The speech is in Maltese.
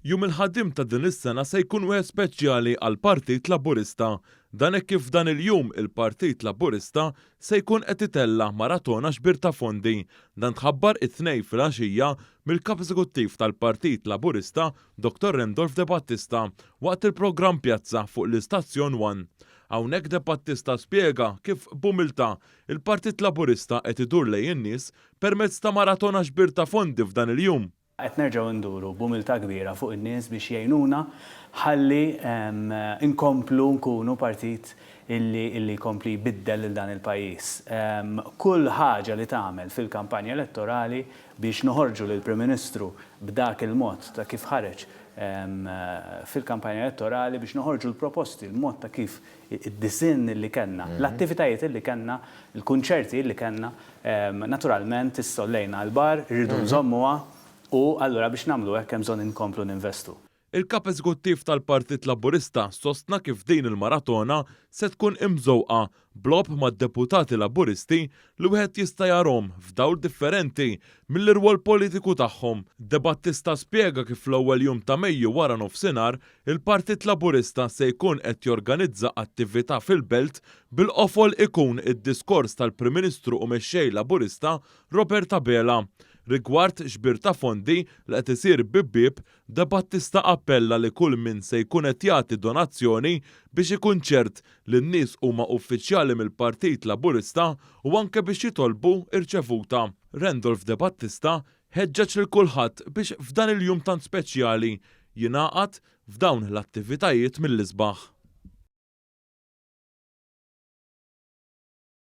Jum il-Ħaddiem ta' din is-sena se jkun wieħed speċjali għall-Partit Laburista. Dan hekk kif f'dan il-jum il-Partit Laburista se jkun qed itella' maratona xbir ta' fondi. Dan tħabbar it-Tnejn filgħaxija mill-Kap Eżekuttiv tal-Partit Laburista Dottor Randolph De Battista waqt il-programm Pjazza fuq l-istazzjon One. Hawnhekk De Battista spjega kif b'umiltà il-Partit Laburista qed idur lejn in-nies permezz ta' maratona xbir ta' fondi f'dan il-jum. Qed nerġgħu nduru b'umiltà kbira fuq in-nies biex jgħinuna ħalli nkomplu nkunu partit illi illi jkompli jbiddel lil dan il-pajjiż. Kull ħaġa li tagħmel fil-kampanja elettorali biex noħorġu lill-Prim Ministru b'dak il-mod ta' kif ħareġ fil-kampanja elettorali biex noħorġu l-proposti, il-mod ta' kif id-disinn illi kellna, l-attivitajiet illi kellna, il-kunċerti illi kellna, Naturalment issa għollejna l-bar, irridu nżommuha u allura biex nagħmlu hekk hemm bżonn inkomplu ninvestu. Il-Kap Eżekuttiv tal-Partit Laburista sostna kif din il-maratona se tkun imżewqa b'logħob mad-deputati Laburisti li wieħed jista' jarhom f'dawl differenti mill-irwol politiku tagħhom. Debattista spjega kif fl-ewwel jum ta' Mejju wara nofsinhar Il-Partit Laburista se jkun qed jorganizza attività fil-Belt bil-qofol ikun id-diskors tal-Prim Ministru u Mexxej Laburista Robert Abela. Rigward ġbir ta' fondi li qed isir bieb bieb, Debattista appella li kull min se jkun qed jagħti donazzjoni biex ikun ċert li n-nies huma uffiċjali mill-Partit Laburista u anke biex jitolbu rċevuta. Randolph Debattista Ħeġġeġ lil kulħadd biex f'dan il-jum tant speċjali jingħaqad f'dawn l-attivitajiet mill-isbaħ.